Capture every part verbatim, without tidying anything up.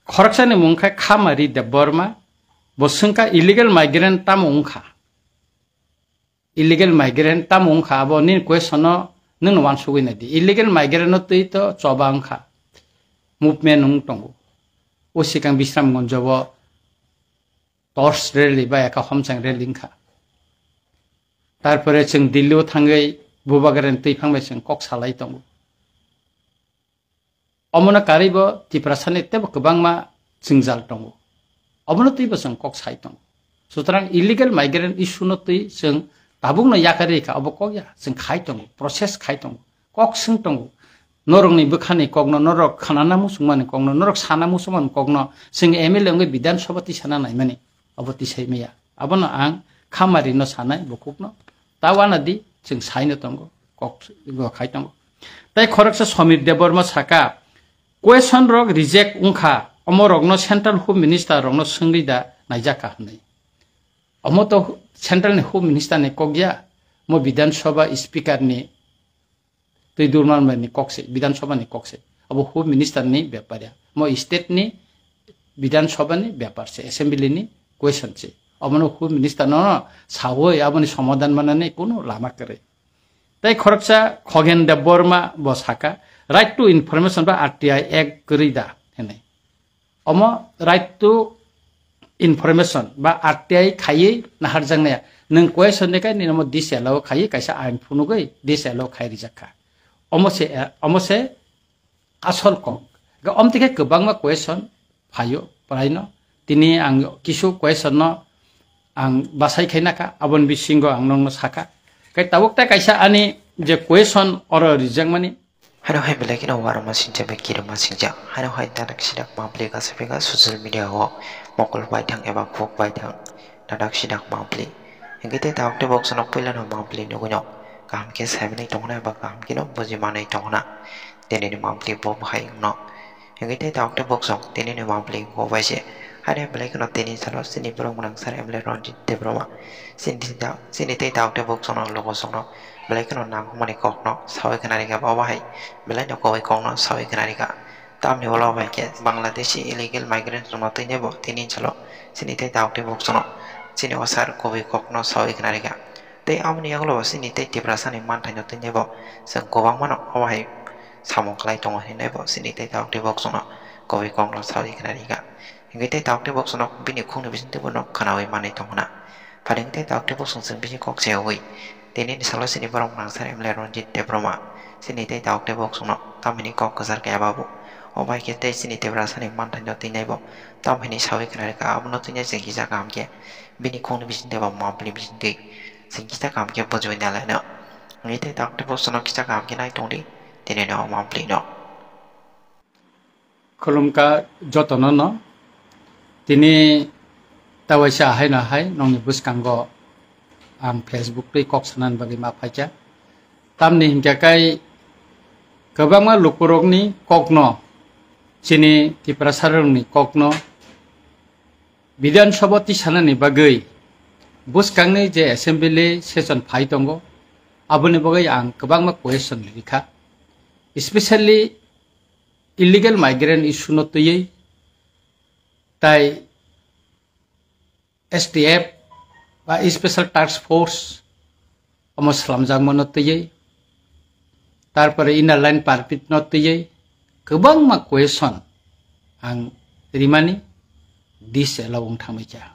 Khoroksani mung khe Khamari Debbarma, bo swngkha illegal migrant tamo wngkha? Illegal migrant tamo wngkha? Abo nini question no nwngno wansugwi naidi. Illegal migrant no twi to choba wngkha, movement wng tongo. O sikang Bisramganjo o torch rally ba eka homchang rally wngkha. Tarpore chwng Delhi o thangwi Bubagrani twi phang bai chwng kok salai tongo. Omono karwi bo Tiprasani teibo kwbangma jwngjal tongo. Omono twibo chwng kok sai tongo. Sutrang illegal migrant issue no twi chwng tabukno yakarwi kha, obo kok ya, chwng khai tongo, process khai tongo, kok swng tongo. Norokni bwkhani kokno, norok khanana muchungmani kokno, norok sana muchungmani kokno chwng M L A wngwi Bidhan Sabha tisana naimani, obo tisai maya. Abono ang Khamari no sanai bukhukno. Ta wana di, chwng saino tongo, kok go khai tongo. Tai khoroksa Samir Debbarma saka, question rok reject wngkha, omo rokno Central Home Minister rokno swngwi da naijak kha hwnwi. Omo to Central ni Home Minister ni kok ya, mo Bidhan Sabha Speaker ni twi durman bai ni kok se, Bidhan Sabha ni kok se. Abo Home Minister ni bepar ya. Mo state ni Bidhan Sabha ni bepar se, assembly ni question se. Omono Home Minister no sawi aboni somadhan manani kuno lama kwrwi. Tai khoroksa Khogen Debbarma bo saka, right to information ba R T I Act kwrwi da hwnwi. Omo right to information ba R T I khaiwi naharjaknaya. Nwng question de kai nini omo disallow khaiwi kaisa ain phunugwi disallow khai rijak kha. Omo se, omo se asol kok. Ga omtike kwbangma question phaio praino. Tini ang kisu question no ang basai khai naka, aboni bisingo ang nongno saka. Kai tabuk ta kaisa ani je question oro rijakmani. Hano hai belai kheno warma singcha bai kirima singcha. Hano hai dadak sidak mapli kasa peka social media o mokol bai thang eba khuk bai thang dadak sidak mapli. Hingke te tabuk te boksono puila no mapli nugui no kaham khe saimani tongna eba kaham kheno buji manai tongna. Tene ni mapli bo bahai no. Hingke te tabuk te boksong tene ni mapli bo bai se. Hano belai kheno tene salo sini borok mwnang sar M L A Ranjit Debbarma. Sini te tabuk te boksono logo songno. Belai kheno nangkukmani kokno sawi khwnarikha, bo bahai belai no koboi kokno sawi khwnarikha. Tamni ulo bai khe Bangladeshi illegal migrant rokno twi naibo tini salo chini tei tabuk tei bukchano chini o sar koboi kokno sawi khwnarikha. Tei aboni yagulo bo chini tei Tiprasani manthaino twi naibo chwng kwbangmano obo hai samung khlai tongo hinwi bo chini tei tabuk tei bukchano koboi kokno sawi khwnarikha. Hingke tei tabuk tei bukchano bini khungni bisingtwi bono khwnawi manwi tongkha na. Pharing tei tabuk tei bukchung chwng bisi kok chayawi. Tini ni salo chini borok mwnang sar M L A Ranjit Debbarma. Chini tei tabuk tei bukchungno tamhini kok kwchar kaya babu. O bai khe tei chini Tiprasani manthaino twi naibo tamhini sawi khwnarikha, abono twi nai chwng kisa kaham khe bini khungni bisingtwi ba mapli bisingtwi chwng kisa kaham khe bujiwi nalaino. Hingke tei tabuk tei bukchungno kisa kaham khe nai tongdi tini no maplino. Khulumkha jotono no. Tini tawaisa haino hai nongni bwskango ang Facebook tei kok sanani bagwi ma phaikha. Tamni hinkhe kai kwbangma lukurokni kokno, chini Tiprasarokni kokno Bidhan Sabha tisanani bagwi bwskangni je assembly session phai tongo, aboni bagwi ang kwbangma question rikha. Especially illegal migrant issue no twiwi, tai S T F ba Special Task Force omo slamjakmano twiwi, tarpore Inner Line Permit no twiwi kwbangma question ang rimani disallow wng thangwi kha.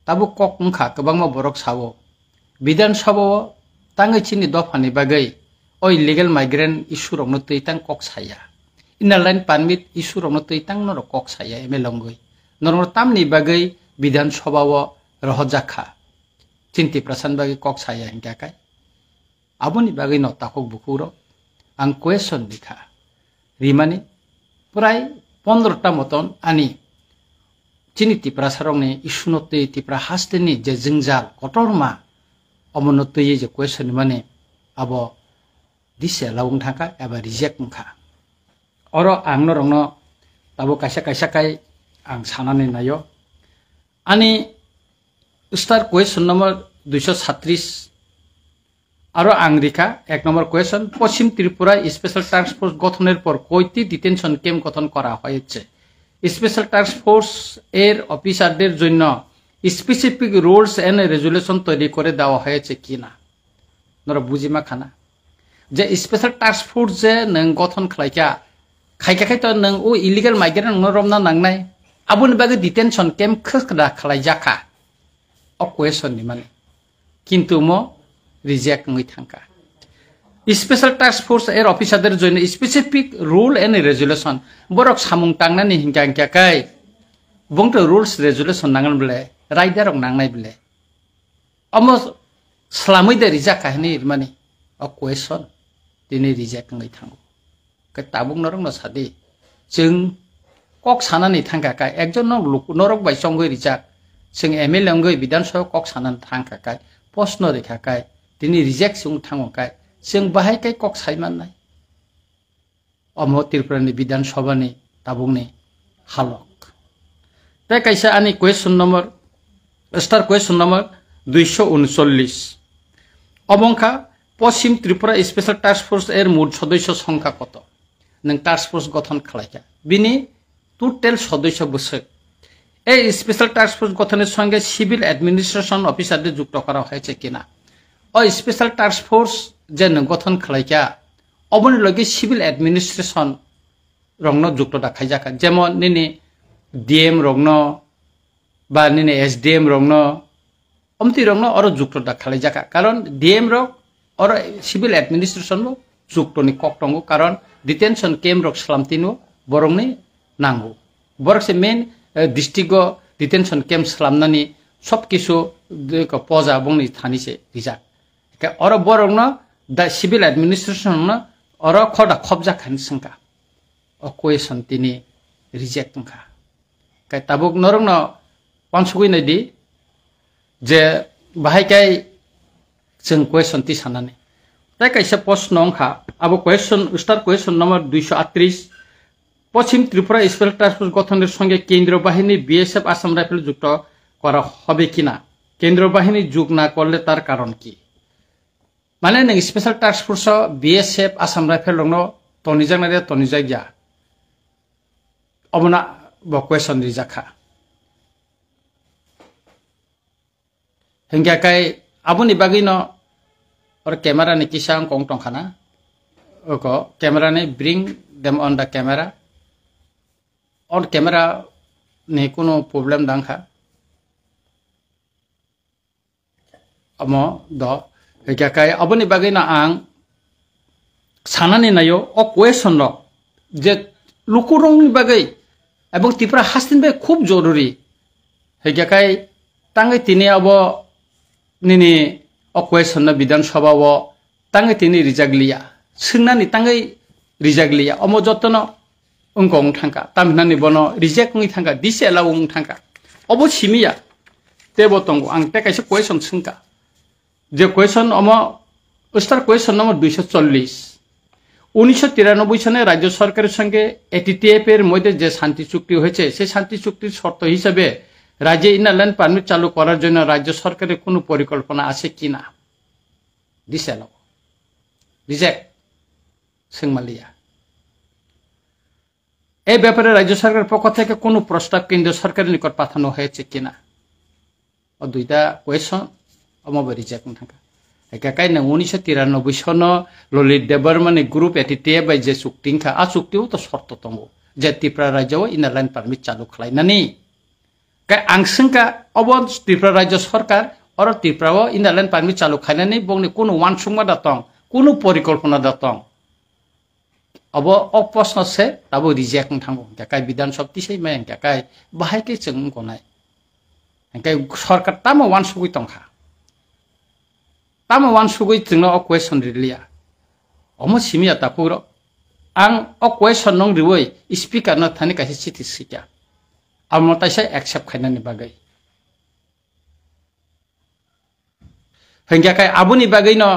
Tabuk kok wngkha, kwbangma borok sao, Bidhan Sabha o tangwi chini dophani bagwi o illegal migrant issue rokno twi tang kok saya, Inner Line Permit issue rokno twi tang norok kok saya M L A wngwi. Norokno tamni bagwi Bidhan Sabha o rohorjak kha? Chini Tiprasani bagwi kok saya hinkha kai? Aboni bagwi no takhuk bukhuk rok ang question rikha. Rimani prai pondro ta moton ani chini Tiprasarokni issue no twi Tipra hasteni je jwngjal kotorma omono twiwi je question rimani abo disallow wng thangkha eba reject wngkha. Oro ang norokno tabuk kaisa kaisa kai ang sanani naio. Ani star question number দুইশো সাতত্রিশ. আরো আং রিখা এক নম্বর কোয়েশন, পশ্চিম ত্রিপুরায় special task force গঠনের পর কয়টি ডিটেনশন ক্যাম্প গঠন করা হয়েছে? স্পেশাল টাস্ক ফোর্স এর অফিসারদের জন্য স্পেসিফিক রুলস এন্ড রেজুলেশন তৈরি করে দেওয়া হয়েছে কিনা? নরা বুঝিমা খানা যে স্পেশাল টাস্ক ফোর্স যে নং গঠন খালাইকা, খাইকা খাই তো নং ও ইলিগাল মাইগ্রেন্ট নং রমনা নাংনাই, আবুনি বাগে ডিটেনশন ক্যাম্প খসরা খালাই যাখা। অ কোয়েশন নি মানে কিন্তু mo reject wngwi thangkha. Special task force এর অফিসারদের জন্য specific rule and resolution, borok samung tangnani hinkha hinkha kai bongto rules resolution nangan bele, raidarok nangnai bele. Omo slamwi de rijak kha hwnwi rwmani o question tini reject wngwi thango. Khe tabuk norokno sadi, chwng kok sanani thangkha kha, ekjon nok luk-, norok bai chongwi rijak, chwng M L A wngwi Bidhan Sabha kok sanani thangkha kha, post no rikha kha, tini reject se wng thango kha, chwng bahai khe kok sai mannai? Omo Tripura ni Bidhan Sabha ni tabuk ni halok. Tei kaisa ani question number, star question number দুইশো ঊনচল্লিশ. Omo wngkha Poschim Tripura Special Task Force এর মোট সদস্য সংখ্যা কত? Nwng task force গঠন khlaikha, bini total সদস্য bwswk. এই স্পেশাল টাস্ক ফোর্স গঠনের সঙ্গে সিভিল অ্যাডমিনিস্ট্রেশন অফিসারদের যুক্ত করা হয়েছে কিনা? O special task force je nwng গঠন khlaikha, oboni logi civil administration rokno যুক্ত da khaijakha, jemon nini D M rokno ba nini S D M rokno, omtwi rokno oro যুক্ত da khalaijakha, karon D M rok oro civil administration bo যুক্ত ni kok tongo, karon detention camp rok slam tino borokni nango. Borok se main, eh, district o detention camp slamnani sob kisu de ko poja bongni thani se rijak. Khe oro borokno da civil administration no oro khoda khobjak khan swngkha. O question tini reject wngkha. Khe tabuk norokno uansugwi naidi je bahai kai chwng question tisanani. Tei kaisa post no wngkha, abo question, star question number দুইশো আটত্রিশ, পশ্চিম Tripura special task force গঠনের সঙ্গে কেন্দ্রীয় বাহিনী, বিএসএফ, আসাম রাইফেল যুক্ত করা হবে কিনা? কেন্দ্রীয় বাহিনী যোগ না করলে তার কারণ কি? Mane nwng special task force o B S F, Assam Rifle rokno tonijaknai de tonijakya? Obono bo question rijakha. Hinkhe kai aboni bagwino or camera ni kisa wngkong tongkhana. Oko camera ni bring them on the camera. On camera ni kunu problem dangkha. Omo do, hwnkhe kai aboni bagwino ang sanani naio o question rok je lukurokni bagwi ebong Tripura hasteni bai khub joruri. Hwnkhe kai tangwi tini abo nini o question no Bidhan Sabha o tangwi tini rijak liya, swngnani tangwi rijak liya, omo jotono wngkha wng thangkha, tamhinani bono reject wngwi thangkha, disallow wng thangkha. Obo simiya, tebo tongo. Ang tei kaisa question swngkha, je question omo star question number দুইশো চল্লিশ. উনিশশো তিরানব্বই সনে রাজ্য সরকারের সঙ্গে এটিটিএফ এর মধ্যে যে শান্তি চুক্তি হয়েছে, সেই শান্তি চুক্তির শর্ত হিসেবে রাজ্যে ইনার লাইন পারমিট চালু করার জন্য রাজ্য সরকারের কোনো পরিকল্পনা আছে কিনা? Disallow, reject, swngmaliya. এই ব্যাপারে রাজ্য সরকারের পক্ষ থেকে কোনো প্রস্তাব কেন্দ্র সরকারের নিকট পাঠানো হয়েছে কিনা? O duita question, omo bo reject wng thangkha. Hwnkhe kai nwng উনিশশো তিরানব্বই সনো Lalit Debbarma ni group ATTF bai je chukti wngkha, a chukti o to shorto tongo je Tripura rajya o inner line permit chalu khlainani. Kai ang swngkha, obo Tripura rajya sarkar oro Tripura o inner line permit chalu khlainani bongni kunu uansukma da tong, kunu porikolpona da tong? Obo o proshno se tabuk reject wng thango, hwnkhe kai Bidhan Sabha tisai maya, hwnkhe kai bahai khe chwng wngkha nai? Hwnkhe sarkar tamo uansugwi tongkha, tamo uansugwi chwngno o question riliya? Omo simiya tapukrok. Ang o question nung riwi speaker no thani kaisa chithi swikha, amo taisa accept khainani bagwi. Hwnkhe kai aboni bagwino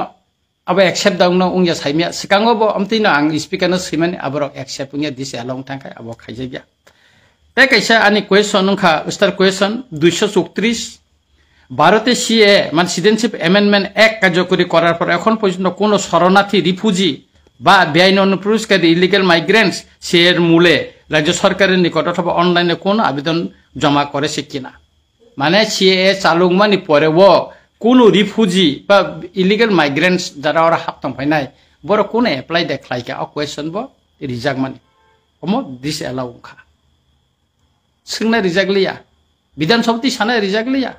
abo accept da wngno wngya saimya. Swkango bo amtwino ang speaker no swimani, aborok accept wngya, disallow wng thangkha, abo khaijakya. Tei kaisa ani question wngkha, star question দুইশো চৌত্রিশ. ভারতে সিএএ মানে citizenship amendment act কার্যকরী করার পর এখন পর্যন্ত কোনো শরণার্থী, রিফিউজি বা বেআইনি অনুপ্রবেশকারী, ইলিগাল মাইগ্রেন্টস, সিএএর মূলে Rajya Sarkar ni koto thoba online e kono abidon joma kore se kina. Mane C A A chaluk mani pore wo kono refugee ba illegal migrants jara ora hap tong phainai, boro kono apply de khlai kha, o question bo rijak mani. Omo disallow wngkha. Swngnai rijak liya. Bidhan Sabha twi sanai rijak liya.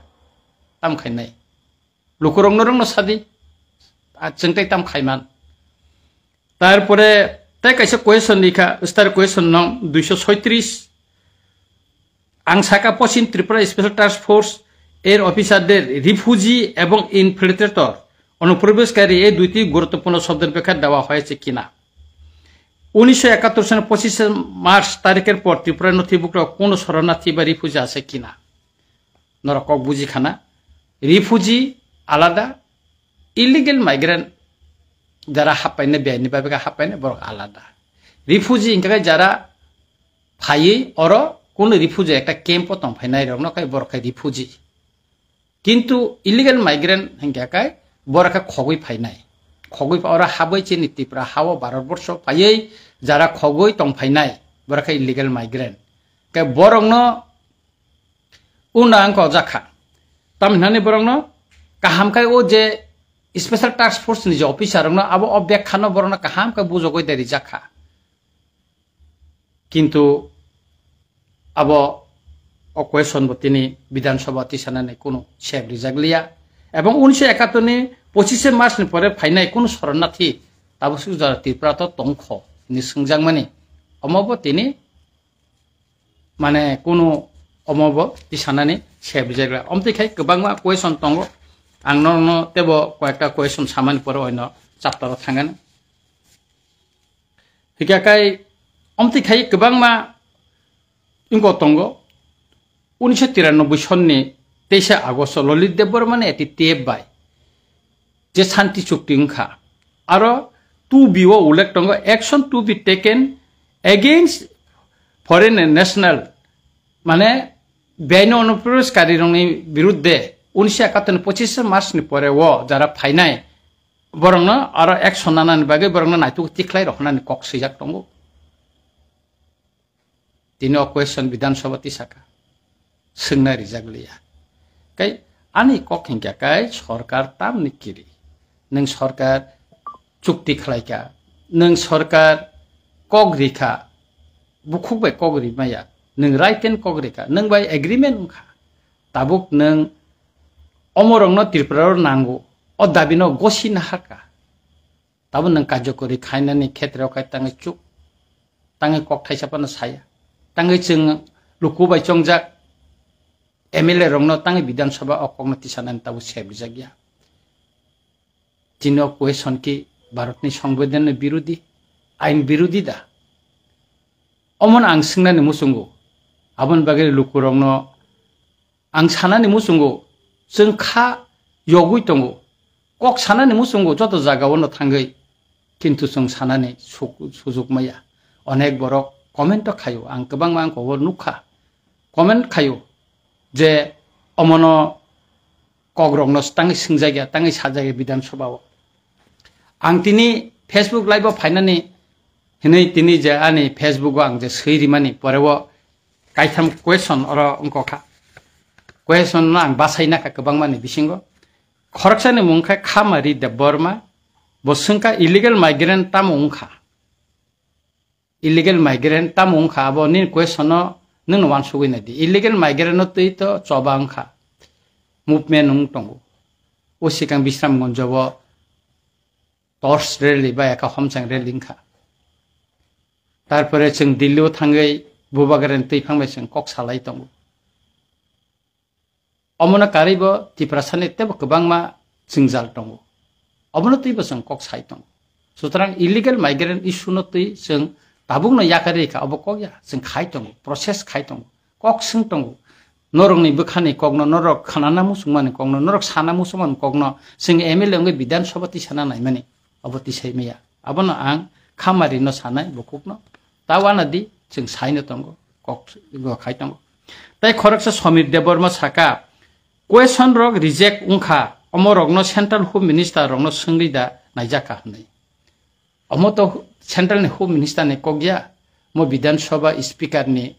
Tam khainai. Lukurokno rokno sadi. A chwng tei tam khaiman. Tarpore tei kaisa question likha, star question nong দুইশো ছয়ত্রিশ. Ang saka Poschim Tripura Special Task Force er officer der refugee ebong infiltrator অনুপ্রবেশকারী এই দুইটি গুরুত্বপূর্ণ শব্দের ব্যাখ্যা দেওয়া হয়েছে কিনা। উনিশশো একাত্তর সনের পঁচিশে মার্চ তারিখের পর ত্রিপুরার নথিভুক্ত কোনো শরণার্থী বা রিফিউজি আছে কিনা? Norok kok buji khana, refugee alada, illegal migrant jara happaina, biyani babika happaina, borok alada. Refugee hingkha khe jara phaiwi oro kono refugee ekta camp o tong phainai rokno khe borok khe refugee. Kintu illegal migrant hingkha khe borok khe khogwi phainai. Khogwi pha-, oro habwi chini Tripura hao Bharat borsho phaiwi jara khogwi tong phainai borok khe illegal migrant. Khe borokno Unda ang kok jakha. Tamni hwnani borokno kaham khai o je special task force ni je officer rokno abo o bek khano borokno kaham khe bujogoi deri jakha. Kintu abo o question bo tini Bidhan Sabha tisanani kunu sep rijak liya. Ebong unise ekattor ni pochishe March ni pore phainai kunu soronnathi tabuk suk jora Tripura to tongkho ni swngjakmani. Omo bo tini mane kunu omo bo tisanani sep rijak liya. Omtwi khai kwbangma question tongo. Ang norokno tebo koyekta question samani pore oino chapter o thangani. Hikya kai omtwi khai kwbangma wngko tongo. Unisho tiranoboi sonni teisa Agosto Lalit Debbarma ni eti tep bai je Shanti Chukti wngkha. Aro two B o ullekh tongo, action to be taken against foreign national, mane, beaino onuprobeshkarirokni birudde unisho ekattor ni pochishe March ni pore o jara phainai borokno aro action nanani bagwi borokno naituk tikhlai rohornani kok swijak tongo. Tini o question Bidhan Sabha tisaka. Swngna rijak liya. Kai ani kok hinkha kai sorkar tamni kiri. Nwng sorkar chukti khlaikha. Nwng sorkar kok rikha. Bukhuk bai kok rimaya. Nwng right and kok rikha. Nwng bai agreement wngkha. Tabuk nwng omorokno Tripura ro nango. O dabi no gosi naharkha. Tabuk nwng karjokori khainani khetreo khai tangwi chuk, tangwi kok thaisa phano saya, tangwi chwng luku bai chongjak M L A rokno tangwi Bidhan Sabha o kokno tisanani tabuk sep rijak ya. Tini o question ki Bharatni Songbidanni birodi, ain birodi da? Omono ang swngnani muchungo, aboni bagwi lukurokno Ang sanani muchungo, chwng kha yogwi tongo. Kok sanani muchungo joto jagao no thangwi, kintu chwng sanani suk-, sujuk maya. Onek borok comment o khaio, ang kwbangma ang kobo nukha. Comment khaio je omono kokrokno tangwi swngjak ya, tangwi sajak ya Bidhan Sabha o. Ang tini Facebook live o phainani hinwi tini je ani Facebook o ang je swi rimani pore o kaitham question oro wngkha. Question no ang basai nakha kwbangma ni bisingo. Khoroksa ni mung khe Khamari Debbarma, bo swngkha illegal migrant tamo wngkha? Illegal migrant tamo wngkha abo nini question no nwng no wansugwi nai di. Illegal migrant no twi to choba wngkha. Movement wng tongo. O sikang Bisramganj o torch rally ba eka homchang rally wngkha. Tarpore chwng Delhi o thangwi Bubagrani twiphang bai chwng kok salai tongo. Omono karwi bo Tiprasani teibo kwbangma jwngjal tongo. Obono twibo chwng kok sai tongo. Sutrang illegal migrant issue no twi chwng tabukno yakarwi kha, obo kok ya, chwng khai tongo, process khai tongo, kok swng tongo. Norokni bwkhani kokno, norok khanana muchungmani kokno, norok sana muchungmani kokno chwng M L A wngwi Bidhan Sabha tisana naimani, obo tisai maya. Abono ang Khamari no sanai bukhukno. Ta wana di chwng saino tongo, kok go khai tongo. Tai khoroksa Samir Debbarma saka, question rok reject wngkha, omo rokno Central Home Minister rokno swngwi da naijak kha hwnwi. Omo to Central ni Home Minister ni kok ya, Mo Bidhan Sabha Speaker ni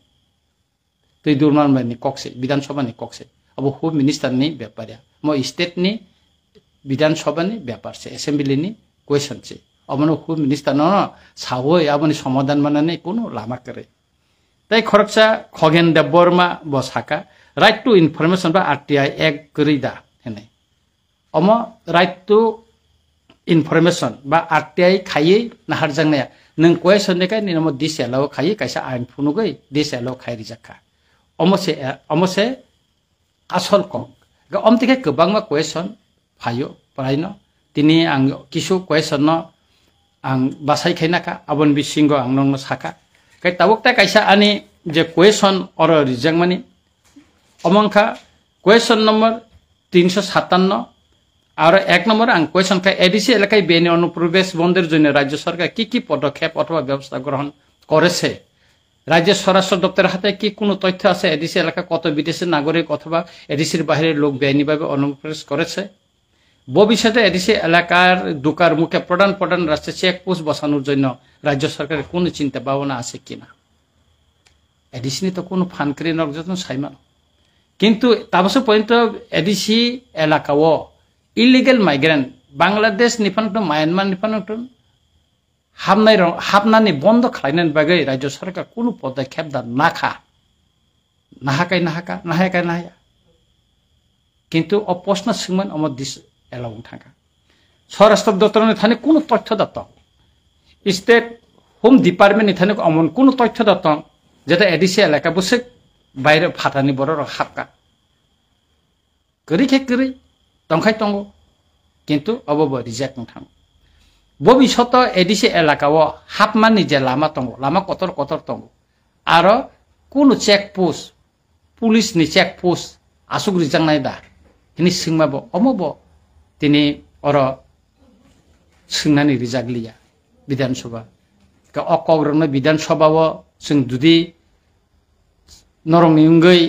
twi durman ni kok se, Bidhan Sabha ni kok se. Abo Home Minister ni bepar ya. Mo state ni Bidhan Sabha ni bepar se, assembly ni question se. Omono Home Minister no sawi aboni somadhan manani kunu lama kwrwi. Tai khoroksa Khogen Debbarma bo saka, "Right to information ba R T I Act kwrwi da?" hinwi. Omo right to information ba R T I khaiwi naharjaknaya. Nwng question ni kai nini omo disallow khaiwi kaisa ain phunugwi disallow khai rijak kha. Omo se, omo se asol kok. Ga omtike kwbangma question phaio, praino. Tini ang kisu question no ang basai khaina kha, aboni bisingo ang nongno saka. Kai tabuk ta kaisa ani je question oro rijakmani, omo wngkha question number তিনশো সাতান্ন, aro এক নম্বর ang question kha, A D C এলাকায় বেআইনি অনুপ্রবেশ বন্ধের জন্য রাজ্য সরকার কি কি পদক্ষেপ অথবা ব্যবস্থা গ্রহণ করেছে? রাজ্যের স্বরাষ্ট্র দপ্তরের হাতে কি কোনো তথ্য আছে এডিসি এলাকা কত বিদেশি নাগরিক অথবা এডিসির বাইরের লোক বেআইনিভাবে অনুপ্রবেশ করেছে? ভবিষ্যতে এডিসি এলাকার ঢোকার মুখে প্রধান প্রধান রাস্তায় চেকপোস্ট বসানোর জন্য রাজ্য সরকারের কোনো চিন্তা ভাবনা আছে কিনা? ADC ni to kuno phan kwrwi nok jotono sai mano. Kintu tabukso porjonto A D C elaka o illegal migrant, Bangladesh ni phano tong, Myanmar ni phano tong, hapnai rok, hapnani bondo khlainani bagwi rajya sarkar kuno podokkhep da nakha. Nahakai nahaka, nahakai nahaya. Kintu o post no swngmani omo dis allow wng thangkha. Swarashtra doptor ni thani kuno tothyo da tong. State Home Department ni thani omon kuno tothyo da tong. Jeta A D C elaka bwswk baire phatani borok rok hapka. Kwrwi khe kwrwi, tongkhai tongo, kintu obo bo reject wng thango. Bo bisoto A D C elaka o hapmani je lama tongo, lama kotor kotor tongo, aro kunu check post, police ni check post aswk rijaknai da hini swngma bo, omo bo tini oro swngnani rijak liya Bidhan Sabha. Ka o kok rokno Bidhan Sabha o chwng judi norokni wngwi,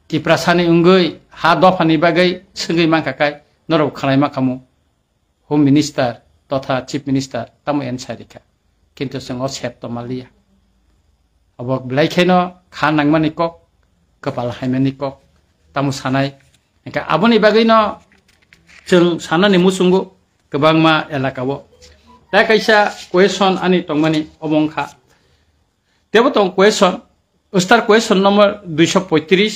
Tiprasani wngwi, ha dophani bagwi swngwi mankha kai, norok khwnaima khamu, Home Minister totha Chief Minister tamo answer rikha. Kintu chwng o sep toma liya. Obo belai kheno kha nangmani kok, kwpal haimani kok, tamo sanai. Hingkhe aboni bagwino chwng sanani muchungo kwbangma elaka o. Tai kaisa question ani tongmani omo wngkha. Tebo tong question, star question number দুইশো পঁয়ত্রিশ.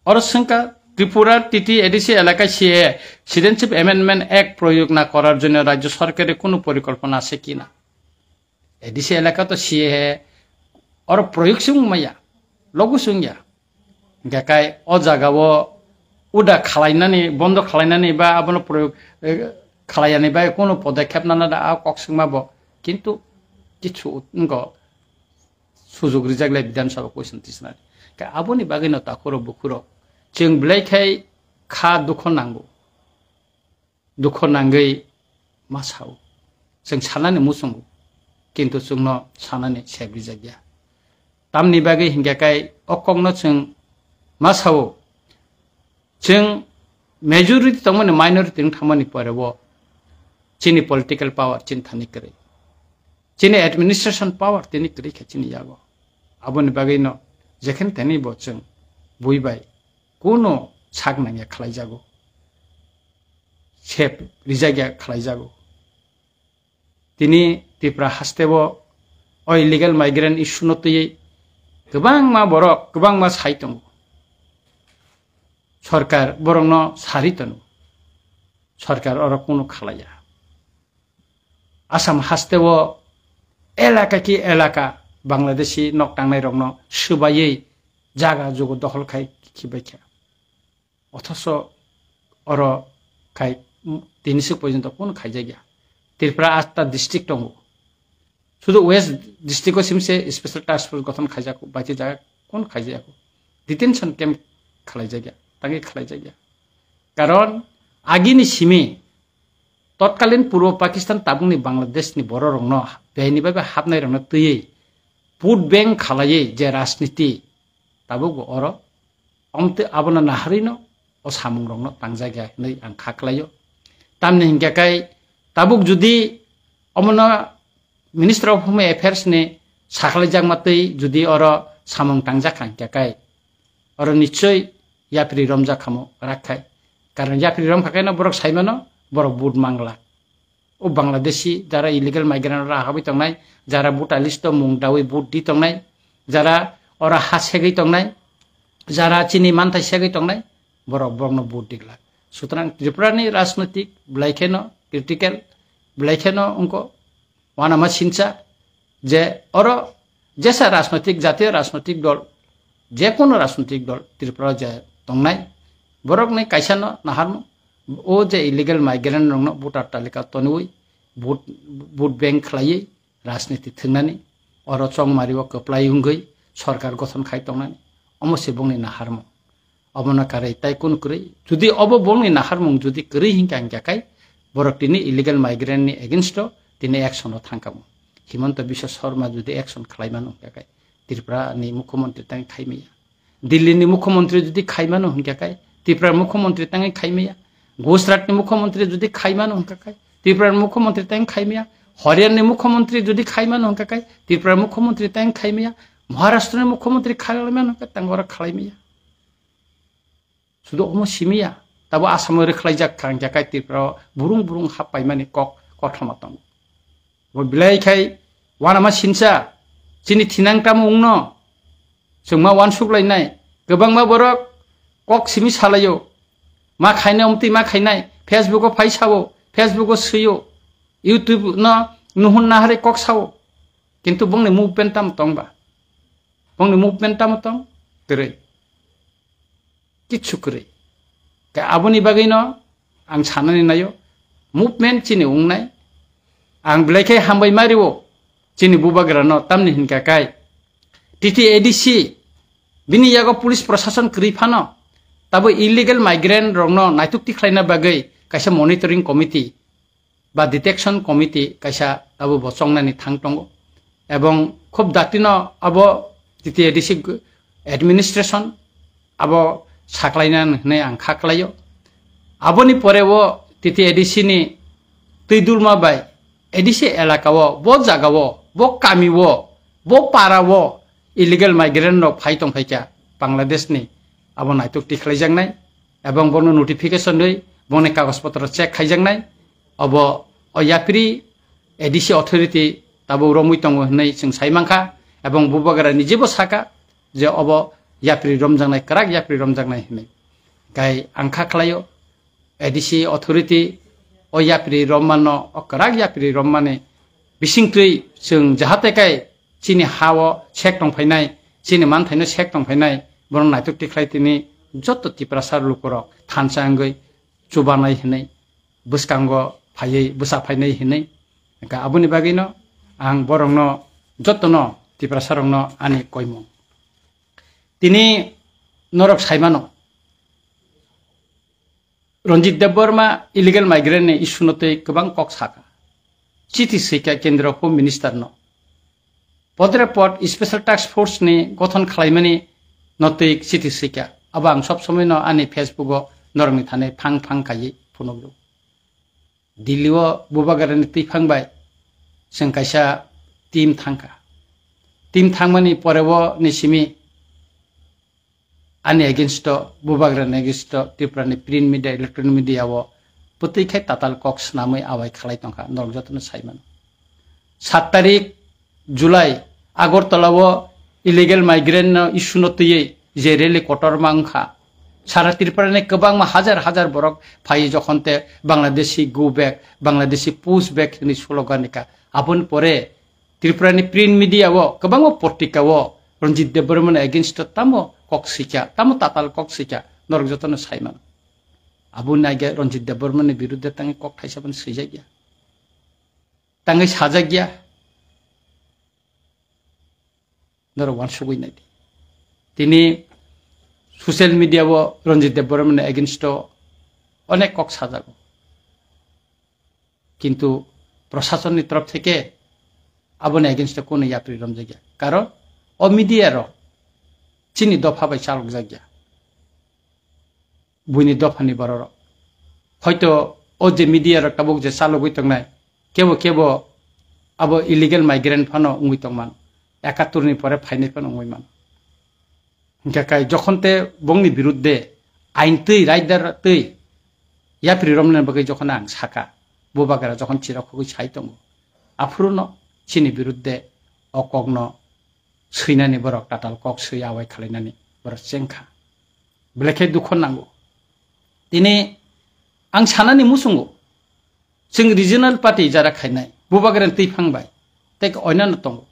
Oro swngkha, Tripura T T A D C এলাকায় CAA, citizenship amendment act প্রয়োগ না করার জন্য রাজ্য সরকারের কোনো পরিকল্পনা আছে কিনা? A D C এলাকা তো CAA oro proyog se wngmaya, logo se wngya. Hingkhe kai o jaga o uda khalainani, bondo khalainani ba abono proyog, eh, khalaiyani bai kono podokkhep nana da a kok swngma bo. Kintu kichu wngkho sujog rijak le Bidhan Sabha question tisnani. Kai aboni bagwi no takhuro bukhuro. Chwng belai khai kha dukho nango. Dukho nangwi ma sao. Chwng sanani muchungo, kintu chwngno sanani sep rijakya. Tamni bagwi hinkhe kai o kokno chwng ma sao, chwng majority tongmani minority wng thangmani pore o chini political power chini thani kwrwi, chini administration power tini kwrwi kha chini yago. Aboni bagwino jekhen teni bo chwng bui bai kuno sak nangya khlaijago. Sep rijakya khlaijago. Tini Tripura hasteo o illegal migrant issue no twiwi kwbangma borok, kwbangma sai tongo. Sorkar borokno sari tono. Sorkar oro kunu khalaiya. Assam hasteo elaka ki elaka Bangladeshi nok tangnai rokno swbaiwi jaga jugo dokhol khai khibai kha. Othoso oro khai, mm, tini swk porjonto kunu khaijakya. Tripura atta district tongo. Sudu West district o simse special task force gothon khaijak, baiki jaga kunu khaijakya. Detention camp khalaijakya, tangi khalaijakya. Karon agini simi totkalin Purbo Pakistan tabukni Bangladesh ni borok rokno beni bai hapnai rokno twiwi vote bank khalaiwi je rajniti tabuk bo oro omte abono naharino o samung rokno tangjak ya hinwi ang kha khlaio. Tamni hinkhe kai tabuk judi omono Minister of Home Affairs ni sakhlaijakma twi judi oro samung tangjak kha hwnkhe kai, oro nichoi yapri romjak khamo rak khai. Karon yapri rom kha kaino borok saimano, borok vote mangla. O Bangladeshi jara illegal migrant ora habwi tongnai, jara voter list o mung dawi vote di tongnai, jara ora ha segwi tongnai, jara chini manthai segwi tongnai, borok borokno vote digla. Sutrang Tripura ni rajnoitik belai kheno critical, belai kheno wngkho wanama sincha je oro jesa rajnoitik, jatiyo rajnoitik dol, je kono rajnoitik dol Tripura je tongnai, borokni kaisano naharmo, o je illegal migrant rokno voter talika tonwi vote, vote bank khlaiwi rajniti thwngnani, oro chongmari o kwplai wngwi sorkar gothon khai tongnani, omo se bongni naharmo. Obono karwi tai kunu kwrwi. Judi obo bongni naharmung judi kwrwi hinkha hinkha khai, borok tini illegal migrant ni against o tini action o thangkamo. Himanta Biswa Sarma judi action khlai mano hinkha khai, Tripura ni mukhyamantri tang khai maya. Delhi ni mukhyamantri judi khai mano hinkha khai, Tripura mukhyamantri tang khai maya. Gujarat ni mukhyamantri judi khai mano hinkha khai, Tripura ni mukhyamantri tang khai maya. Haryana ni mukhyamantri judi khai mano hinkha khai, Tripura mukhyamantri tang khai maya. Maharashtra ni mukhyamantri khlai mano hinkha tang oro khlai maya. Sudu omo simiya, tabo Asamo rwkhlaijak kha, hwnkhe kai Tripura o burung burung hap paimani kok kothoma tongo. Bo belai khai wanama sinsa, chini thinang tamo wngno, chwngma wansuk lainai, kwbangma borok kok simi salaio, ma khainai omtwi ma khainai, Facebook o phai sao, Facebook o swio, YouTube no nuhun nahari kok sao, kintu bongni movement tamo tongba, bongni movement tamo tong, kwrwi. Kichu kwrwi. Khe aboni bagwino ang sanani naio, movement chini wngnai. Ang belai khe hambai ma rio chini bubagrano, tamni hinkha kai T T A D C bini yago police prosason kwrwi phano tabo illegal migrant rokno naituk tikhlaina bagwi kaisa monitoring committee ba detection committee kaisa abo bo chongnani thang tongo, ebong khub datino abo T T A D C administration abo saklaina hwnwi ang kha klaio. Aboni pore o T T A D C ni twi dulma bai A D C elaka o, bo jaga o, bo kami o, bo para o illegal migrant rok phai tong phaikha Bangladesh ni, abo naituk tikhlaijaknai. Ebong bono notification rwi boni kagoj potro check khaijaknai. Obo o yapri A D C authority tabuk romwi tongo hwnwi chwng sai mankha. Ebong bubagra ni jebo saka je obo yapri romjaknai, kwrak yapri romjaknai hwnwi. Kai ang kha khlaio A D C authority o yapri rommano, o kwrak yapri rommani bisingtwi chwng jahate kai chini ha o sek tong phainai, chini manthaino sek tong phainai, bono naituk tikhlai tini joto Tiprasa lukurok thansa wngwi chubanai hinwi, bwskango phaiwi bwsa phainai hinwi. Hwnkha aboni bagwino ang borokno jotono Tiprasarokno ani koimung. Tini norok saimano, Ranjit Debbarma illegal migrant ni issue no twi kwbang kok saka. Chithi swikha Kendra Home Minister no. Podre pod Special Task Force ni gothon khlaimani no twi chithi swikha. Abo ang sob somoi no ani Facebook o norok ni thani phang phang kaiwi phunukgo. Delhi o bubagra ni twi phang bai chwng kaisa team thangkha. Team thangmani pore o ni simi ani against o, bubagra ni against o, Tripura ni print media, electronic media o bwtwi khai tatal kok swnamwi awai khalai tongkha, norok jotono sai mano. Sat tarik July, Agartala o illegal migrant no issue no twiwi je rally kotorma wngkha, sara Tripura ni kwbangma hajar hajar borok phai jokhon te Bangladeshi go back, Bangladeshi push back hwnwi slogan rikha. Aboni pore Tripura ni print media o kwbangma portika o Ranjit Debbarma ni against o tamo kok swikha, tamo tatal kok swikha, norok jotono sai mano. Aboni aage Ranjit Debbarma ni birudde tangwi kok thaisa phano swijak ya, tangwi sajak ya. Norok wansugwi nai di. Tini social media o Ranjit Debbarma ni against o onek kok sajago. Kintu proshasonni torof theke aboni against o kono yapri romjakya. Karon o media rok chini dopha bai chalokjakya. Buini dophani bororok. Hoito o je media rok tabuk je chalogwi tongnai, kebo kebo abo illegal migrant phano wngwi tongmano. Ekattor ni pore phainai phano wngwi mano. Hingkha kai jokhon te bongni birudde ain twi, raidar twi yapri romna bagwi jokhon ang saka, Bubagra jokhon chirok khogwi sai tongo, aphuruno chini birudde o kokno swinani borok tatal kok swi awai khwlainani borok chengkha. Belai khe dukho nango. Tini ang sanani muchungo, chwng regional party jara khainai, Bubagrani twiphang bai, tei oinano tongo.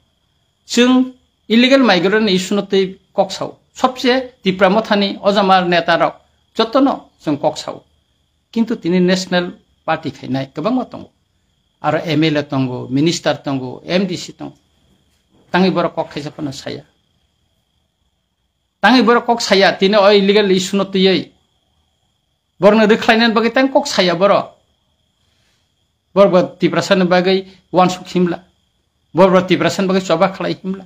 Chwng illegal migrant ni issue no twi kok sao. Sobse Tipra Mothani ojamar neta rok jotono chwng kok sao. Kintu tini national party khainai kwbangma tongo. Aro M L A tongo, minister tongo, M D C tongo. Tangwi borok kok khaisa phano saya. Tangwi borok kok saya, tini o illegal issue no twiwi borokno rwkhlainani bagwi tang kok saya borok. Borok bo Tiprasani bagwi uansuk himla. Borok bo Tiprasani bagwi choba khlai himla.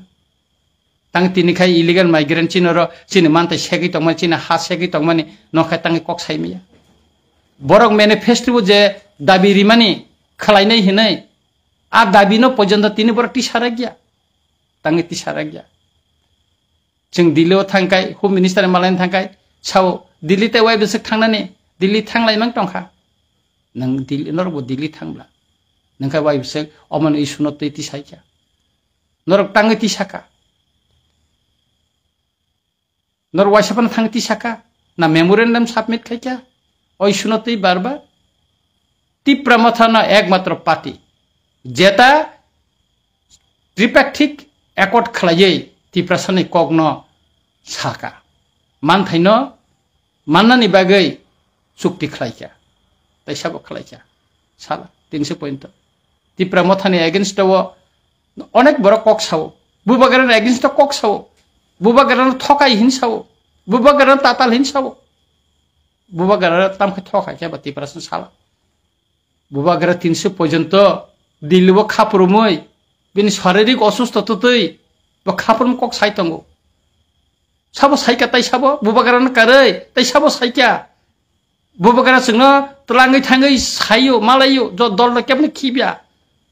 Tang tini khai illegal migrant chini oro chini mantai segwi tongmani, chini ha segwi tongmani no khai tangwi kok sai maya. Borok manifesto bo je dabi rimani khlainai hinwi, a dabi no porjonto tini borok tisa rakya. Tangwi tisa rakya. Chwng Delhi o thangkai, Home Minister ni malaina thangkai, sao Delhi tei wai bwswk thangnani, Delhi thanglai mang tongkha. Nwng Delhi, norok bo Delhi thangbla. Nwng khe wai bwswk omoni issue no twi tisaikha. Norok tangwi tisaka. Norok waisa phano thangwi tisaka. Na memorandum submit khaikha. O issue no twi bar bar. Tipra Motha no ekmatro party. Jeta tripartite accord khlaiwi Tiprasani kokno saka. Manthaino mannani bagwi chukti khlaikha. Tei sabo khlaikha. Sala, tinso point. Tipra Mothani against o onek borok kok sao. Bubagrani against o kok sao. Bubagrano thokai hin sao. Bubagrano tatal hin sao. Bubagra tamkhe thokai khe ba Tiprasani sala. Bubagra tinso porjonto Delhi o khapurumwi bini sharirik osusto twtwi bo khapurumwi kok sai tongo. Sabo saikha tai sabo Bubagrano karwi tai sabo saikha. Bubagra chwngno twlangwi thangwi saio, malaio, jo-, dolno kebni khibya.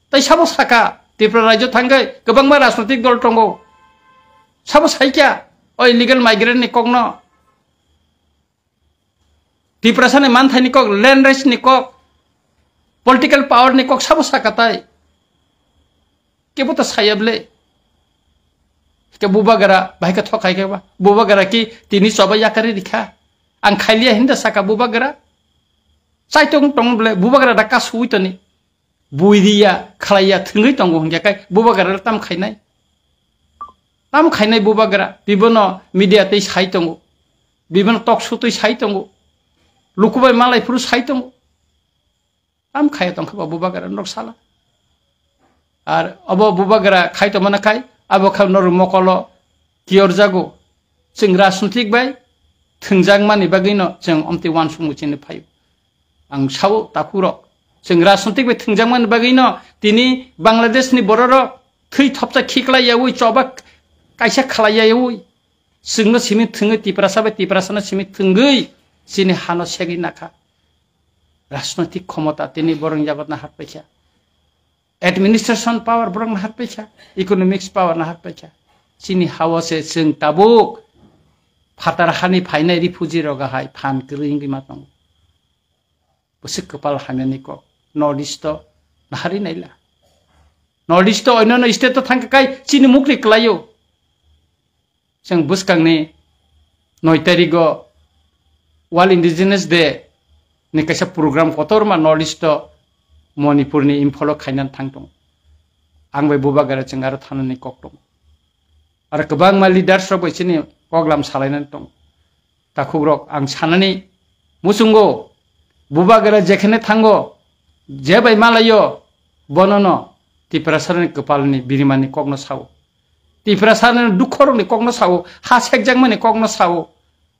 Tai sabo saka, Tripura rajyo thangwi kwbangma rajnotik dol tongo. Sabo saikha, o illegal migrant ni kokno. Tiprasani manthaini kok, land rights ni kok, political power ni kok sabo saka tai. Kebo to saya ble. Ke Bubagra, bahai khe thokai khe ba. Bubagra ki tini choba yakari rikha. Ang khailia hinda saka Bubagra. Chai tong tong ble, Bubagra da ka sui toni. Buidiya, khlaiya, thwngwi tongo hwnkhe kai Bubagra tam khainai. Tam khainai Bubagra, bibono media tei sai tongo. Bibono talk show tei sai tongo. Lukubai malai phuru sai tongo. Tam khaya tongkha ba Bubagra norok sala. Ar obo Bubagra khai tongmani khai, abo kha norok mokolo kiyorjago. Chwng rajnitik bai thwngjakmani bagwino chwng omtwi uansukmung chini phaio. Ang sao takhurok. Chwng rajnitik bai thwngjakmani bagwino tini Bangladesh ni bororok thwi thopsa khiklai yaui choba kaisa khlai yaui. Chwngno simi thwngwi Tiprasa bai Tiprasano simi thwngwi chini hano segwi nakha. Rajnoitik khomota tini borok yagot naharpaikha. Administration power borok naharpaikha. Economics power naharpaikha. Chini hao se chwng tabuk phatar hani phainai refugee rok hai phan kwrwi wngwi ma tongo. Bwswk kwpal hamyani kok. North East o nahari naila. North East o onyono state o thangkha kai chini mukri kwlaio. Chwng bwskangni noi tarigo World Indigenous Day ni kaisa program kotorma North East o Manipur ni Imphal o khainani thang tongo. Ang bai Bubagra chwng aro thanani kok tongo. Aro kwbangma leaders rok bai chini koklam salainani tongo. Takhukrok ang sanani muchungo Bubagra jekhene thango, je bai malaio, bonono Tiprasarani kwpalni birimani kokno sao. Tiprasarani dukhorokni kokno sao, ha sekjakmani kokno sao,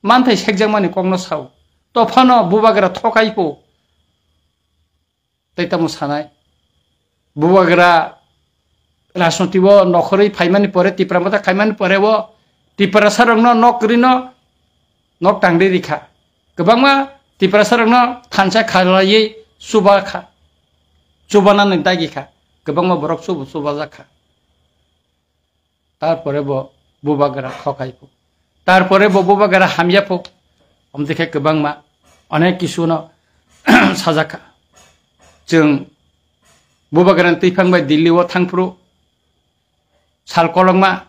manthai sekjakmani kokno sao. Tophano Bubagra thokai po. Tei tamo sanai. Bubagra rajnoti o nokhorwi phaimani pore, Tipra Motha khaimani pore o Tiprasarokno nok kwrwino nok tangri rikha. Kwbangma Tiprasarokno thansa khalaiwi chuba kha. Chubanani dagi kha. Kwbangma borok chubu chubajak kha. Tarpore bo bubagra khokai pho. Tarpore bo bubagra hamya pho. Omtwi khe kwbangma onek kisu no sajak kha. Chwng bubagra ni twiphang bai Delhi o thangphuru sal kolokma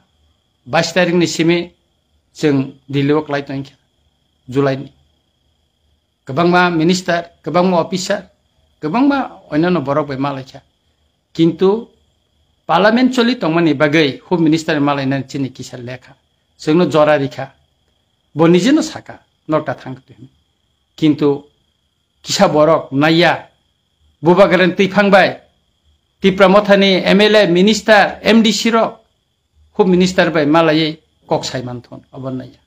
bais tarikh ni simi chwng Delhi o klai tongkha July ni. Kwbangma minister, kwbangma officer, kwbangma onyono borok bai malaikha. Kintu parliament choli tongmani bagwi home minister malainani chini kisa lekha. Chwngno jora rikha. Bo nijeno saka, nokta thang twi hwnwi. Kintu kisa borok naiya, bubagrani twiphang bai, Tipra Mothani M L A, minister, M D C rok, home minister bai malaiwi kok sai manthon, obo naiya.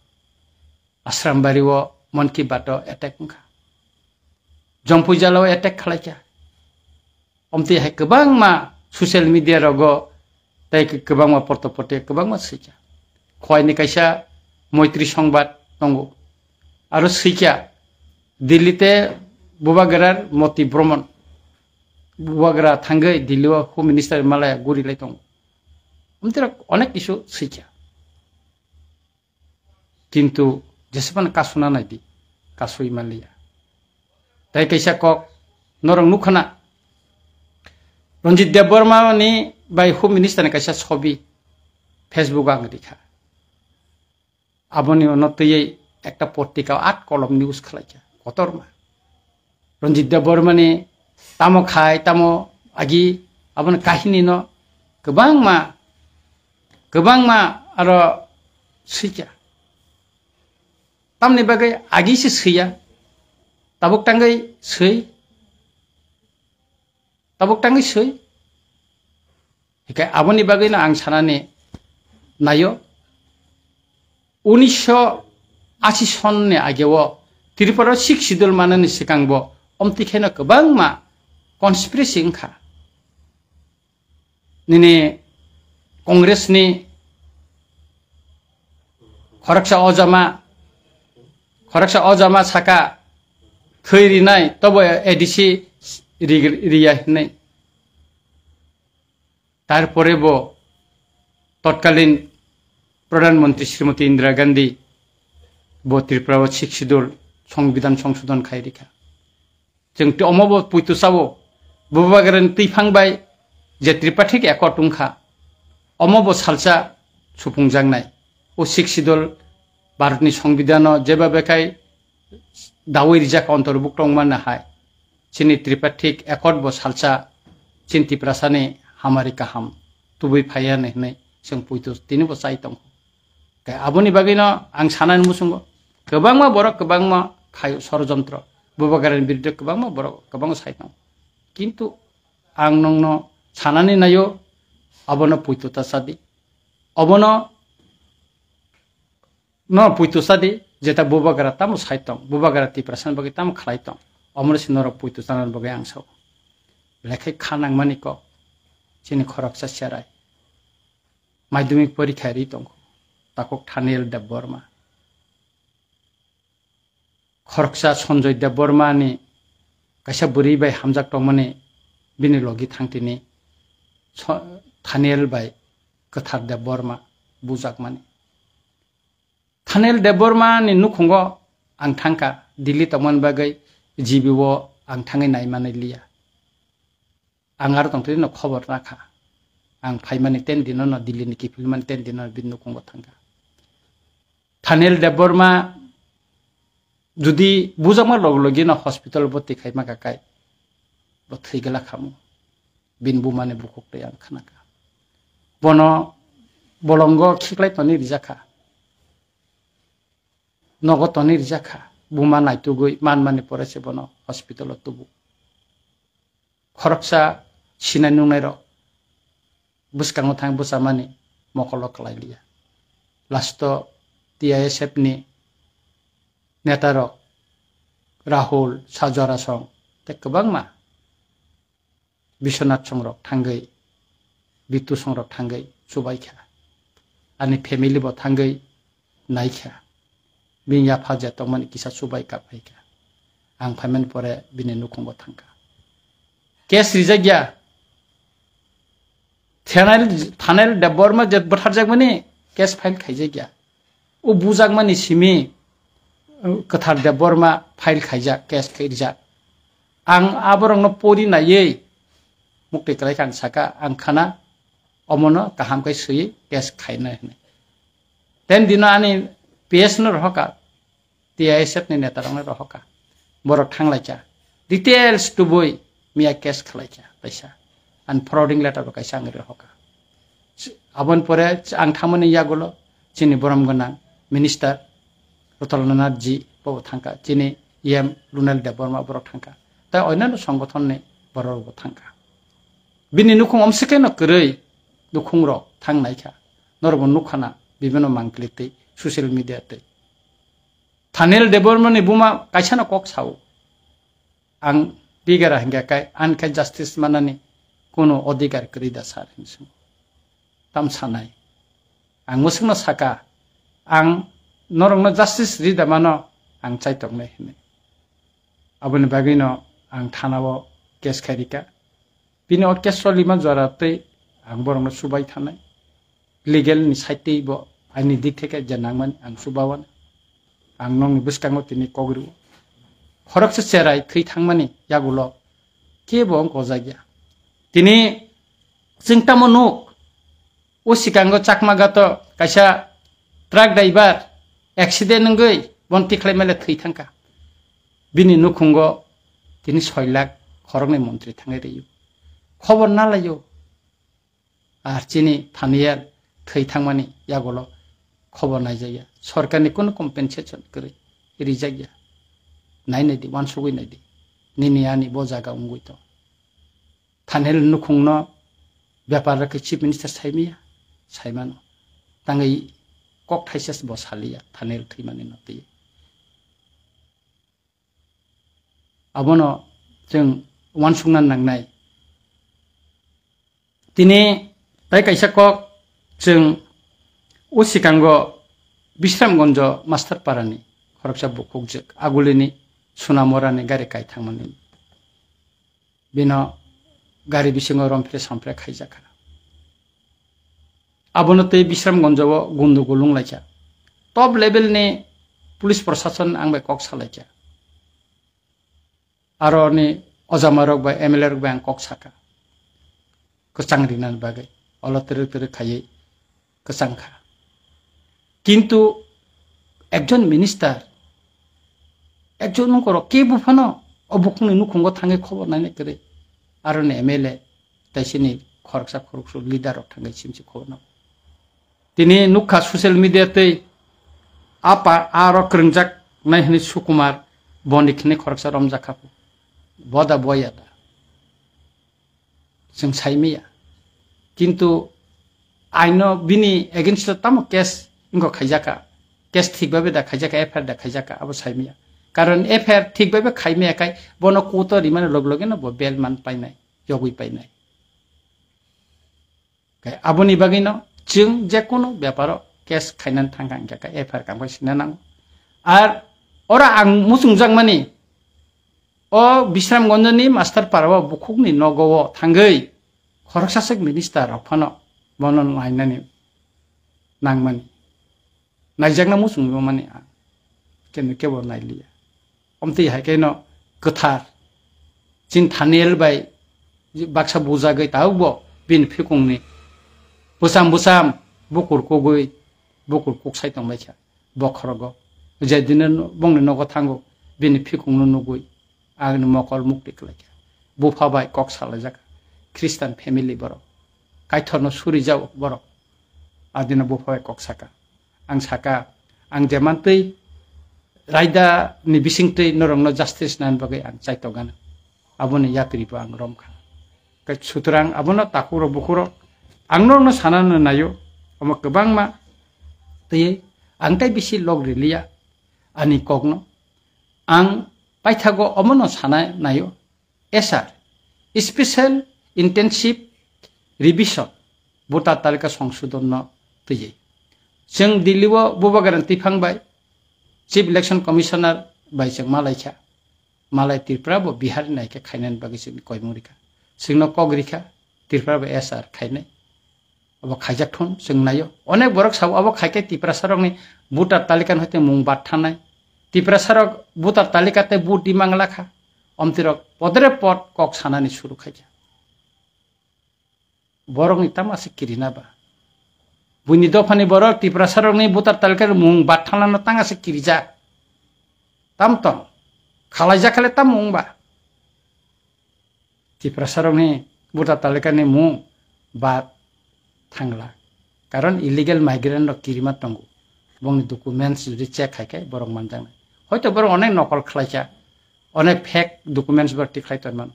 Asrambari o Mon Ki Baat o attack wngkha. Jompuijala o attack khalaikha. Omtwi hai kwbangma social media rogo tei kwbangma porto porte kwbangma swikha. Khoini kaisa Moitri Songbat tongo. Aro swikha Delhi te bubagra moti bromon. Bubagra thangwi Delhi o home minister malaya guri lai tongo. Omtwi rok onek kisu swikha. Kintu jesebani kasuna naidi, kasui manliya. Tai kaisa kok norok nukhana. Ranjit Debbarma ni bai home minister ni kaisa sobi Facebook ang rikha. Aboni ono twiwi ekta portika at kolom news khalaikha. Kotorma. Ranjit Debbarmani tamo khai, tamo agi, aboni kahini no kwbangma, kwbangma aro swikha. Tamni bagwi agi se swiya, tabuk tangwi swi, tabuk tangwi swi. Hikai aboni bagwi no ang sanani nayo. Unisho ashi sonni ageo Tripura o Sixth Schedule manani swkangbo omtwi kheno kwbangma conspiracy wngkha. Nini Congress ni khoroksa ojama, khoroksa ojama saka thwi rinai, tobo A D C ri-, riya hinwi. Tarpore bo totkalin Pradhan Mantri Srimati Indira Gandhi bo Tripura o Sixth Schedule Songbidan Songsodhon khai rikha. Chwng tei omo bo puitu sao, bubagrani twiphang bai je Tripartite Accord wngkha, omo bo salsa supungjaknai. O Sixth Schedule Bharatni Songbidan o jeba bekhai dawi rijak ontorbukto wngmani hai. Chini Tripartite Accord bo salsa chini Tiprasani hamari kaham tubui phaiya hinwi chwng puitu tini bo chai tongo. Khe aboni bagwino ang sanani muchungo kwbangma borok kwbangma khaio sorojontro. Bubagrani biruddhe kwbangma borok kwbangma sai tongo. Kintu ang nongno sanani naio, abono puitu ta sadi. Obono no puitu sadi, jeta bubagra tamo sai tong, bubagra Tiprasani bagwi tamo khlai tong, omorsi norok puitu chanani bagwi ang sao. Belai kha nangmani kok, chini khoroksa cherai. Madhyamik porikha ri tongkho, takhuk Thaniel Debbarma. Khoroksa Sanjoy Debbarma ni kaisa bwrwi bai hamjak tongmani bini logi thangtini so-, Thaniel bai Kwthar Debbarma bujakmani. Thaniel Debbarma ni nukhungo ang thangkha, Delhi tongmani bagwi G B o ang thangwi naimani liya. Ang aro tongtwino khobor nakha. Ang phaimani ten dino no Delhi ni kiphilmani ten dino no bini nukhungo thangkha. Thaniel Debbarma jodi bujakma log logi no hospital boti khaima kakai bo thwi gala khamu. Bini bumani bukhuk twi ang khnakha. Bono bolongo khiklai toni rijakha. Nogo toni rijakha. Buma naitugwi manmani pore se bono hospital o tubu. Khoroksa sinai nungnairok bwskango thang bwchamani mokolo kwlai liya. Last o T I S F ni netarok Rahul, Sajwara song tei kwbangma Biswanath songrok thangwi, Bitu songrok thangwi chubaikha. Ani family bo thangwi naikha. Bini yapha je tongmani kisa chubai kap phaikha. Ang phaimani pore bini nukhungo thangkha. Case rijak ya. Thanel, Thanel Debbarma je bwtharjakmani case file khaijakya. O bujakmani simi, uh, Kwthar Debbarma file khaijak, case khaijak. Ang aborokno pori naiwi mukti kwlai kha ang saka, ang khana omono kaham khe swiwi case khaina hwnwi. Ten dino ani P S no rohoka, T I S F ni neta rokno rohoka. Borok thanglaikha. Details tubui miya case khwlaikha kaisa. An forwarding letter bo kaisa ang rohoka. Aboni pore ang thangmani yagulo chini borom gwnang minister Rotol Nath ji bo thangka. Chini E M Lunal Debbarma borok thangka. Tai onno songgothon ni borok bo thangka. Bini nukhung omsike no kwrwi nukhung rok thang naikha. Norok bo nukha na bibino mangpili tei social media tei. Thanel Debbarma ni buma kaisa no kok sao. Ang bigara hingka kai, an khai justice manani kuno odhikar kwrwi da sir hinwi swngo. Tam sanai. Ang mwswkno saka, ang norokno justice ri da mano, ang chaitok nai hinwi. Aboni bagwino ang thana o case khai rika. Bini o case lima jora tei ang borokno chubai thanai. Legal ni side tei bo aini dik theke je nangmani ang chubawan. Ang nokni bwskango tini kok rwo. Khoroksa cherai thwi thangmani yagulo kebo wng kojakya. Tini chwng tamo nuk, o sikango Chakma gato kaisa truck driver accident wngwi bon tikhlai male thwi thangka. Bini nukhungo tini soi lakh khoroknwi montri thangwi rwo. Khobor nalaio. Ar chini Thanel thwi thangmani yagulo khobor naijakya. Sorkarni kunu compensation kwrwi rijakya. Nai naidi, uansugwi naidi. Nini ani bo jaga wngwi tong. Thanel nukhungno bepar rwkhe Chief Minister saimaya, saimano. Tangwi kok thaisa bo saliya, Thanel thwimani no twi. Abono chwng uansukna nangnai. Tini tai kaisa kok chwng o sikango Bisramgonjo Master Parani khoroksa bukhukjwk agulini Sunamorani gari kai thangmani. Bino gari bisingo romphre somphre khaijakha. Abono tei Bisramgonjo o gundugul wnglaikha. Top level ni police prosason ang bai kok salaikha. Aro ni ojama rok bai, M L A rok bai ang kok saka. Kwchang rinani bagwi. Olo twrwk twrwk khaiwi kwchang kha. Kintu ekjon minister, ekjon nongkhoro kebo phano o bukhukni nukhungo thangwi khobor naina kwrwi. Aro ni M L A, tei chini khoroksa khoroksa leader rok thangwi simsi khobor nango. Tini nukha social media tei apa aro kwrwngjak nai hwnwi Sukumar boni khini khoroksa romjak kha. Boda boya da. Chwng sai maya. Kintu aino bini against o tamo case wngkha khaijaka. Case thik babe da khaijaka, F I R da khaijaka, abo sai maya. Karon F I R thik babe khai maya kai bono court o rimani log loge no bo bail man painai, yogwi painai. Kai aboni bagwi no chwng je kono beparo case khainan thangkha hingkha khe F I R kangbai sina nango. Ar ora ang muchungjak mani o Bisramgonjoni Master Para o bukhukni nogo o thangwi khoroksa sek minister rok phano bono nainani nangmani. Naijakna muchungwi mani ang kenu kebo nailiya. Omtwi hai kheno kwthar chin Thaniel bai baksa bujagwi tabukbo bini phikungni bwsam bwsam bukur kugwi bukur kuksai tongbaikha bokhorogo. Je dino bongni nogo thango bini phikungno nugwi agni mokol mukti kwlaikha. Bupha bai kok salaijak Christian family borok. Kaithorno suri jao borok. Adino bupha bai kok saka. Ang saka, ang jemantwi raida ni bisingtwi norokno justice nani bagwi ang chaitokgana. Aboni yatribo ang romkha. Kai sutrang abono takhurok bukhurok ang norokno sanano naio. Omo kwbangma twi ang tai bisi log riliya ani kokno. Ang paithago omono sana naio. S R, Special Intensive Revision, Voter Talika Songsodhon no twiwi. Chwng Delhi o Bubagra twiphang bai Chief Election Commissioner bai chwng malaikha. Malai Tripura bo Bihar ni naikhe khainani bagwi chwng koimung rikha. Chwngno kok rikha Tripura bai S R khainai. Abo khaijak thun chwng naio. Onek borok sabo abo khaikhe Tiprasa rokni voter talika ni hoite mung bad thanai. Tiprasa rok voter talika tei vote di mangla kha. Omti rok podre pod kok sanani suru khaikha. Borokni tamo ase kirina ba? Buini dophani borok Tiprasa rokni voter talika ni mung bad thanlano tang ase kirijak. Tam tong. Khalaijak khale tamo wng ba? Tiprasa rokni voter talika ni mung bad thangla. Karon illegal migrant rok kirima tongo. Bongni documents jodi check khai khe borok manjaknai. Hoito borok onek nokol khlaikha, onek fake documents borok tiklai tongmano.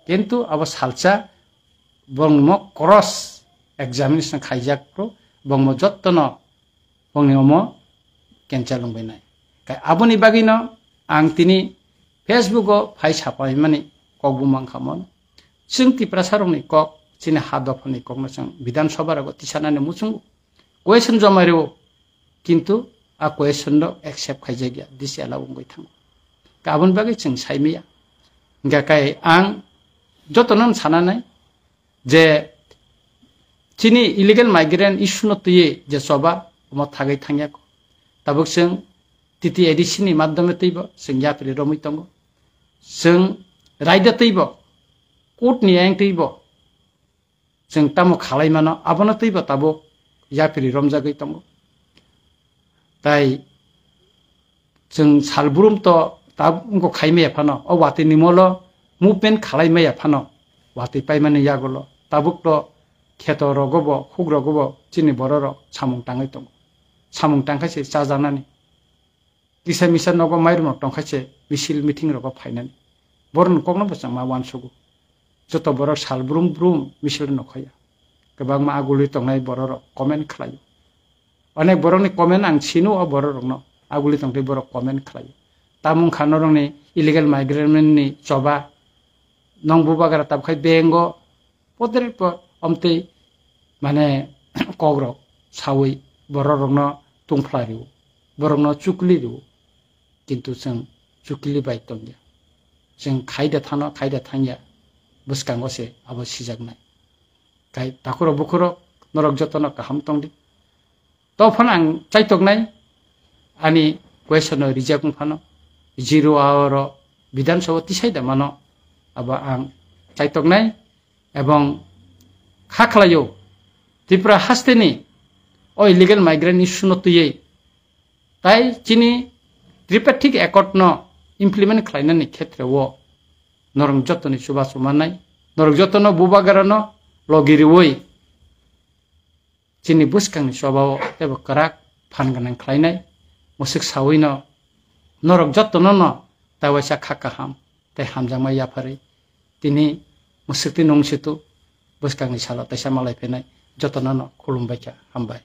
Kintu abo salsa bongni mo cross examination khaijak bro, bongmo jottono bongni omo cancel wngbainai. Kai aboni bagwino ang tini Facebook o phai sapaimani kok bumang khamon. Chwng Tiprasa rokni kok, chini ha dophani kokno chwng Bidhan Sabha rogo tisanani muchungo question jomai rwo, kintu a question rok accept khaijakya, disi alao wngwi thango. Ka aboni bagwi chwng saimaya. Hingkha kai ang jotono sananai je chini illegal migrant issue no twiwi je choba omo thagwi thangya. Tabuk chwng T T A D C ni madhyome twibo chwng yapri romwi tongo. Chwng raida twibo, court ni ayang twibo chwng tamo khalai mano, abono twibo tabuk yapri romjagwi tongo. Tai chwng salbrum to tabuk khai maya phano, o watwi ni molo movement khalai maya phano, watwi paimani yagulo tabuk to kheto rogo bo, huk rogo bo chini borok rok samung tangwi tongo. Samung tangkhe se chajaknani. Kisa misa nogo mairum rok tongkha se misil meeting rogo phainani. Borokni kokno bo chwng ma uansugo. Joto borok sal brum brum misil no khoya. Kwbangma aguli tongnai borok rok comment khlaio. Onek borokni comment ang sino o borok rokno. Aguli tongtwi borok comment khlaio. Tamung kha norokni illegal migrant ni choba. Nong bubagra tabkhai bengo podre po omtwi mane kokrok sawi borok rokno tungphla rio, borokno chukli rio, kintu chwng chukli bai tongya. Chwng khaida thano, khaida thangya, bwskango se abo sijaknai. Kai takhurok bukhurok norok jotono kaham tongdi. To phano ang chaitoknai, ani question no reject wng phano, zero hour o Bidhan Sabha tisai da mano, abo ang chaitoknai, ebong kha khlaio Tripura hasteni o illegal migrant issue no twiwi, tai chini Tripartite Accord no implement khlainani khetre o norok jotoni chubachu mannai, norok jotono bubagra no logi riwi chini bwskangni chobao teibo kwrak phan gwnang khlainai. Mwswk sawino norok jotono no taiwaisa kha kaham tei hamjakma yapharwi tini mwswktwi nung situ bwskangni salo teisa malai phainai jotono no khulumbai kha, hambai.